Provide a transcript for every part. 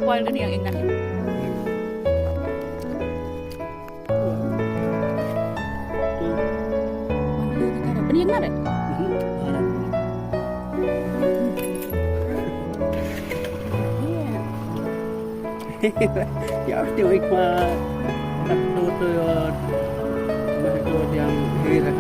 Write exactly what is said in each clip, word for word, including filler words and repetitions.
Boil deh ïa nga. Pynïeng na re. Ya, pasti oi kwa. Nak tu tu yo. Mah tu yang hira.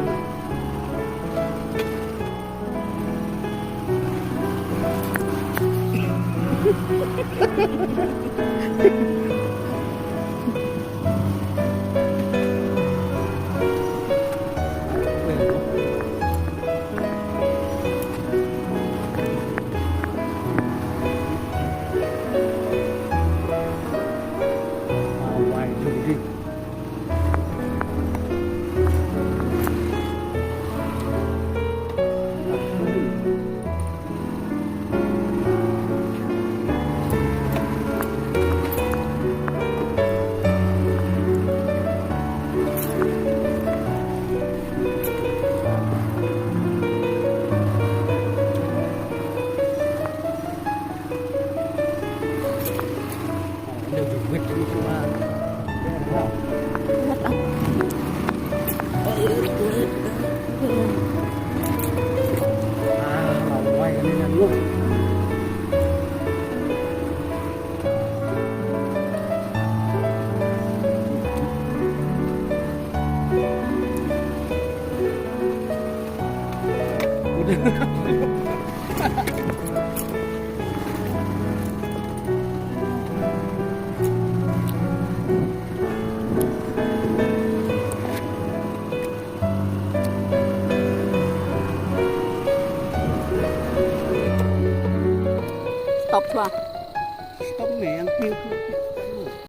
Stop shuwa. Stop ne, yang pink.